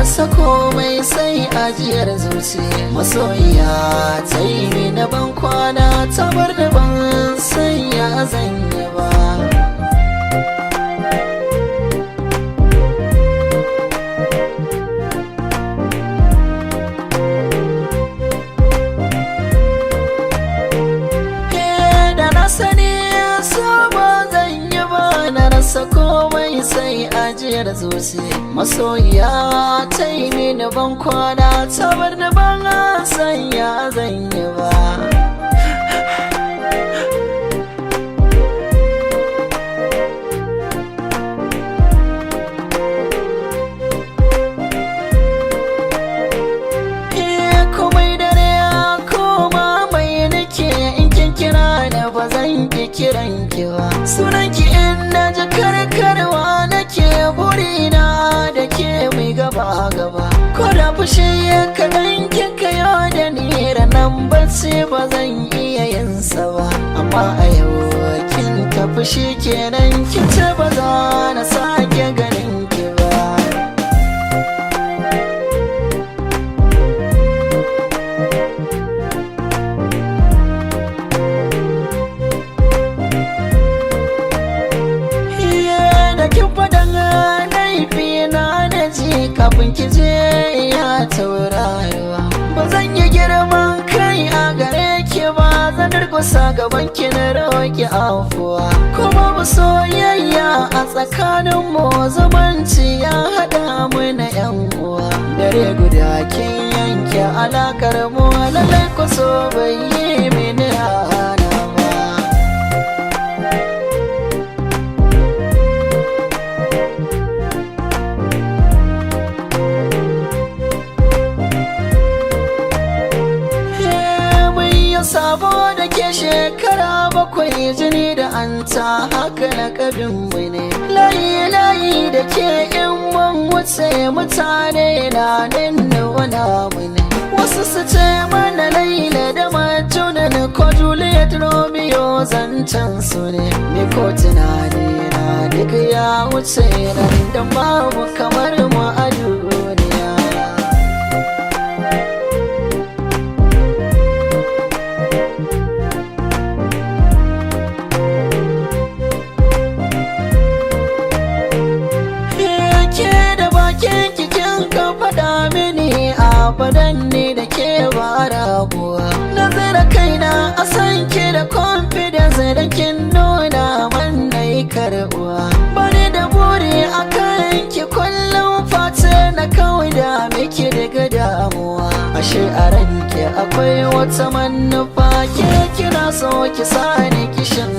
Rasa komai sai ajiyar zuci. Masoyiya ta yi mini ban kwana, ta bar da ban sanya zan yi ba. Da na sani sabo zan yi ba, na rasa komai sai ajiyar zuci. Masoyiya ta yi mini ban kwana, ta bar da ban sanya zan yi ba. Komai dare koma mai nake, in kin kira na ba zan ki kiran ki ba. Sunan ki in na ji karkarwa nake, burina da ke mai gaba gaba. Ko da fushi kaɗan kika yo da ni, ranan bacci ba zan iya yin sa ba. Amma a yau kin tafi shi kenan, kin ce ba za na sake ganin ki ba. Da kin faɗan laifi na na ji kafin ki je ya tauraruwa. Ba zan yi girman kai a gare ki ba, zan durƙusa gaban ki na roƙi afuwa. Kuma mu soyayya a tsakanin mu, zumunci ya haɗa mu na yan uwa. Dare guda kin yanke alakar mu, lallai ku so bai yi mini rana ba. Sabo da ke shekara 7, jini da anta haka lakabin mu ne. Layi layi da ke in mun wuce, mutane na nuna mu ne. Wasu su ce mana Laila da Majnun ko Juliet Romeo, zancen su ne. Ni ko tunani na duk ya wuce nan, da babu kamar mu a duniya. Ke da bakin kikin ka faɗa mini abadan ne da ke ba rabuwa. Na zira kaina a san ki da confidence da kin nuna man na yi karɓuwa. Bani da buri a kan ki, kullum fata na kawai da miki daga damuwa. Ashe a ranki akwai wata manufa, ke kina so ki sani kishin.